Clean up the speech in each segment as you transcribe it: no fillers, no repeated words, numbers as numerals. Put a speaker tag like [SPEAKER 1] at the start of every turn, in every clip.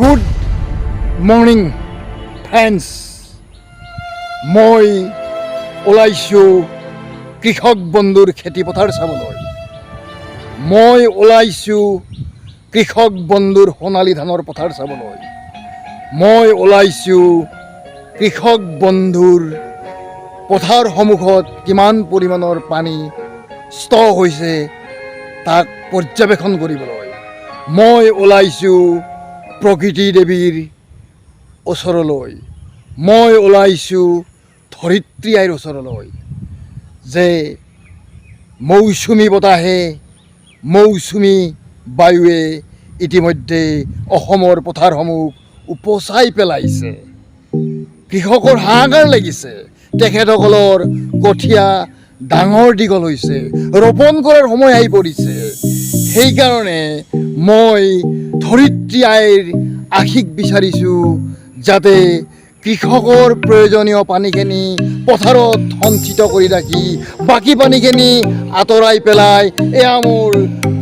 [SPEAKER 1] Good morning friends, মই ওলাইছোঁ কৃষক বন্ধুৰ খেতিপথাৰ চাবলৈ। মই ওলাইছোঁ কৃষক বন্ধুৰ সোণালী ধানৰ পথাৰ চাবলৈ। মই ওলাইছোঁ কৃষক বন্ধুৰ পথাৰ সন্মুখত কিমান পৰিমাণৰ পানী ষ্টক হৈছে তাক পৰ্যবেক্ষণ কৰিবলৈ। মই ওলাইছোঁ প্ৰকৃতি দেৱীৰ ওচৰলৈ। মই ওলাইছোঁ ধৰিত্ৰী আইৰ ওচৰলৈ যে মৌচুমী বতাহে, মৌচুমী বায়ুৱে ইতিমধ্যে অসমৰ পথাৰসমূহ উপচাই পেলাইছে। কৃষকৰ হাহাকাৰ লাগিছে। তেখেতসকলৰ কঠীয়া ডাঙৰ দীঘল হৈছে, ৰোপণ কৰাৰ সময় আহি পৰিছে। সেইকাৰণে মই ধৰিত্ৰী আইৰ আশীষ বিচাৰিছোঁ যাতে কৃষকৰ প্ৰয়োজনীয় পানীখিনি পথাৰত সঞ্চিত কৰি ৰাখি বাকী পানীখিনি আঁতৰাই পেলাই। এয়া মোৰ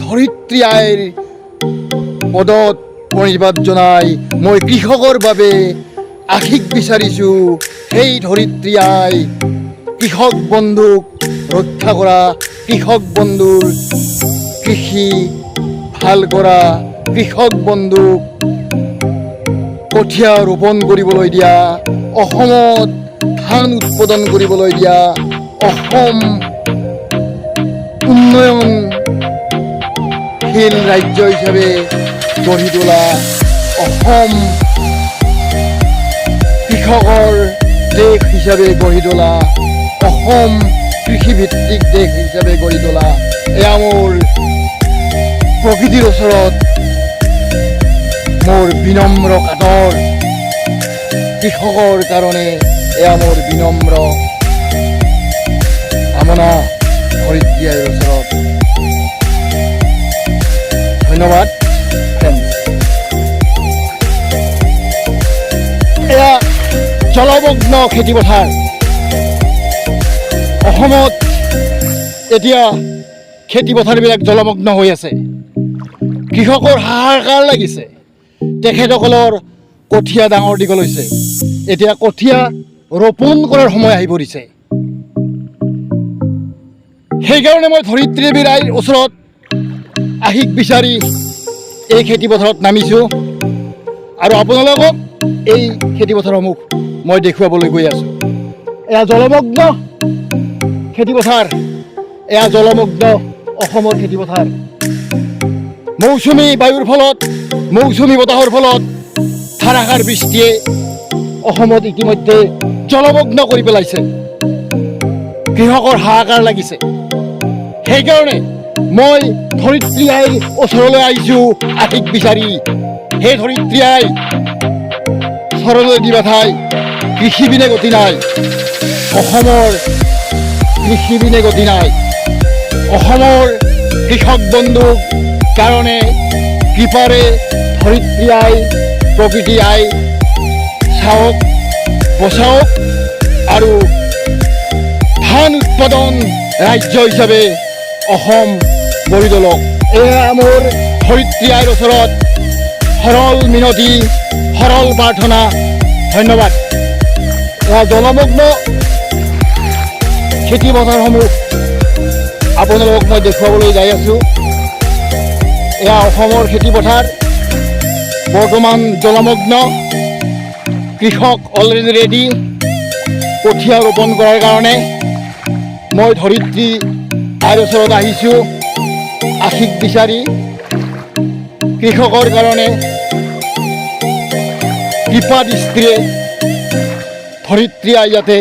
[SPEAKER 1] ধৰিত্ৰী আইৰ পদত প্ৰণিপাত জনাই মই কৃষকৰ বাবে আশীষ বিচাৰিছোঁ। সেই ধৰিত্ৰী আই, কৃষক বন্ধুক ৰক্ষা কৰা, কৃষক বন্ধুৰ কৃষি ভাল কৰা, কৃষক বন্ধুক কঠীয়া ৰোপণ কৰিবলৈ দিয়া, অসমত ধান উৎপাদন কৰিবলৈ দিয়া, অসম উন্নয়নশীল ৰাজ্য হিচাপে গঢ়ি তোলা, অসম কৃষকৰ দেশ হিচাপে গঢ়ি তোলা, অসম কৃষিভিত্তিক দেশ হিচাপে গঢ়ি তোলা, এয়া মোৰ প্ৰকৃতিৰ ওচৰত মোৰ বিনম্ৰ কাতৰ। কৃষকৰ কাৰণে এয়া মোৰ বিনম্ৰ কামনা ধৰিত্ৰী আইৰ ওচৰত। ধন্যবাদ ফ্ৰেণ্ডছ। এয়া জলমগ্ন খেতিপথাৰ। অসমত এতিয়া খেতিপথাৰবিলাক জলমগ্ন হৈ আছে। কৃষকৰ হাহাকাৰ লাগিছে। তেখেতসকলৰ কঠীয়া ডাঙৰ দীঘল হৈছে, এতিয়া কঠীয়া ৰোপণ কৰাৰ সময় আহি পৰিছে। সেইকাৰণে মই ধৰিত্ৰী দেৱীৰ আইৰ ওচৰত আশীষ বিচাৰি এই খেতিপথাৰত নামিছোঁ আৰু আপোনালোকক এই খেতিপথাৰসমূহ মই দেখুৱাবলৈ গৈ আছোঁ। এয়া জলমগ্ন খেতিপথাৰ। এয়া জলমগ্ন অসমৰ খেতিপথাৰ। মৌচুমী বায়ুৰ ফলত, মৌচুমী বতাহৰ ফলত ধাৰাসাৰ বৃষ্টিয়ে অসমত ইতিমধ্যে জলমগ্ন কৰি পেলাইছে। কৃষকৰ হাহাকাৰ লাগিছে। সেইকাৰণে মই ধৰিত্ৰী আইৰ ওচৰলৈ আহিছোঁ আশীষ বিচাৰি। হে ধৰিত্ৰী আই, চৰণলৈ দিবা ঠাই। কৃষি বিনে গতি নাই। অসমৰ কৃষি বিনে গতি নাই। অসমৰ কৃষক বন্ধুক কাৰণে কৃপাৰে ধৰিত্ৰী আই, প্ৰকৃতি আই চাওক, বচাওক আৰু ধান উৎপাদন ৰাজ্য হিচাপে অসম গঢ়ি তোলক। এয়া মোৰ ধৰিত্ৰী আইৰ ওচৰত সৰল মিনতি, সৰল প্ৰাৰ্থনা। ধন্যবাদ। এয়া জলমগ্ন খেতি পথাৰসমূহ আপোনালোকক মই দেখুৱাবলৈ যাই আছোঁ। এয়া অসমৰ খেতি পথাৰ, বৰ্তমান জলমগ্ন। কৃষক অলৰেডি ৰেডি কঠীয়া ৰোপণ কৰাৰ কাৰণে। মই ধৰিত্ৰী আইৰ ওচৰত আহিছোঁ আশীষ বিচাৰি কৃষকৰ কাৰণে। কৃপা দৃষ্টিৰে ধৰিত্ৰী আই যাতে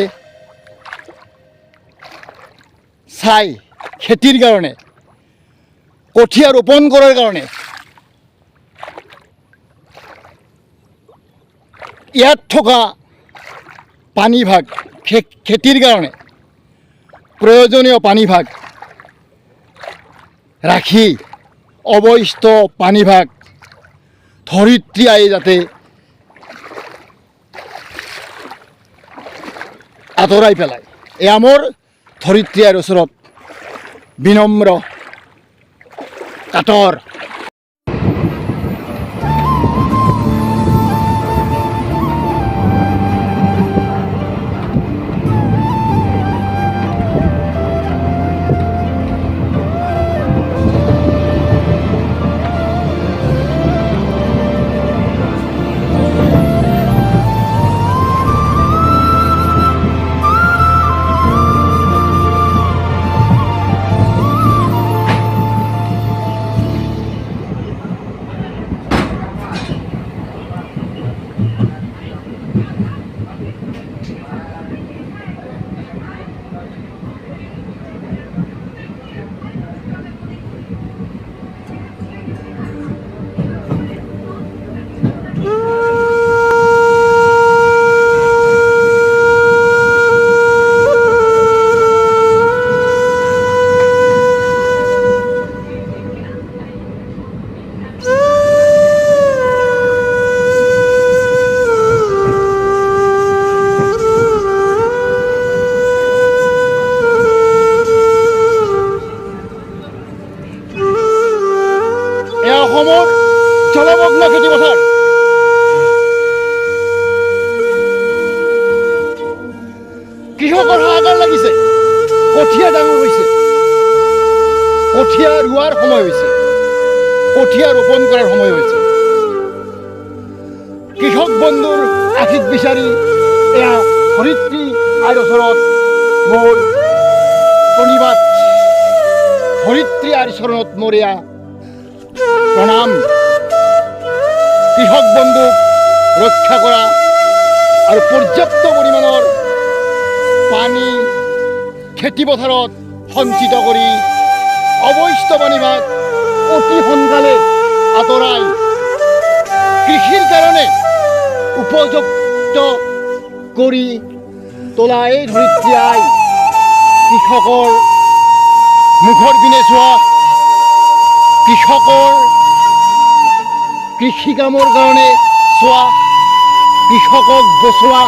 [SPEAKER 1] চাই খেতিৰ কাৰণে, কঠীয়া ৰোপণ কৰাৰ কাৰণে। ইয়াত থকা পানীভাগ খেতিৰ কাৰণে প্ৰয়োজনীয় পানীভাগ ৰাখি অৱশিষ্ট পানীভাগ ধৰিত্ৰী আই যাতে আঁতৰাই পেলায়, এয়া মোৰ ধৰিত্ৰী আইৰ ওচৰত বিনম্ৰ কাতৰ। খেতি পথাৰ। কৃষকৰ হাহাকাৰ লাগিছে। কঠীয়া ডাঙৰ হৈছে, কঠীয়া ৰোৱাৰ সময় হৈছে, কঠীয়া ৰোপণ কৰাৰ সময় হৈছে। কৃষক বন্ধুৰ আশীষ বিচাৰি এয়া ধৰিত্ৰী আইৰ ওচৰত মোৰ প্ৰণিপাত। ধৰিত্ৰী আইৰ চৰণত মোৰ এয়া প্ৰণাম। কৃষক বন্ধুক ৰক্ষা কৰা আৰু পৰ্যাপ্ত পৰিমাণৰ পানী খেতি পথাৰত সঞ্চিত কৰি অৱশিষ্ট পানীভাগ অতি সোনকালে আঁতৰাই কৃষিৰ কাৰণে উপযুক্ত কৰি তোলা। এই ধৰিত্ৰী আই, কৃষকৰ মুখৰ পিনে চোৱা, কৃষকৰ কৃষি কামৰ কাৰণে চোৱা, কৃষকক বচোৱা।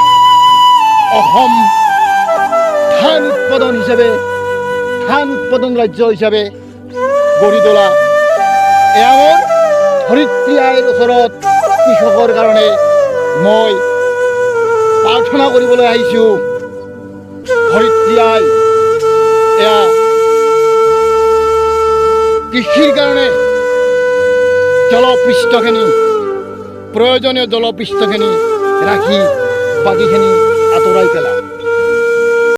[SPEAKER 1] অসম ধান উৎপাদন হিচাপে, ধান উৎপাদন ৰাজ্য হিচাপে গঢ়ি তোলা, এয়া মোৰ ধৰিত্ৰী আইৰ ওচৰত কৃষকৰ কাৰণে মই প্ৰাৰ্থনা কৰিবলৈ আহিছোঁ। ধৰিত্ৰী আই, এয়া কৃষিৰ কাৰণে জলপৃষ্ঠখিনি, প্ৰয়োজনীয় জলপৃষ্ঠখিনি ৰাখি বাকীখিনি আঁতৰাই পেলা।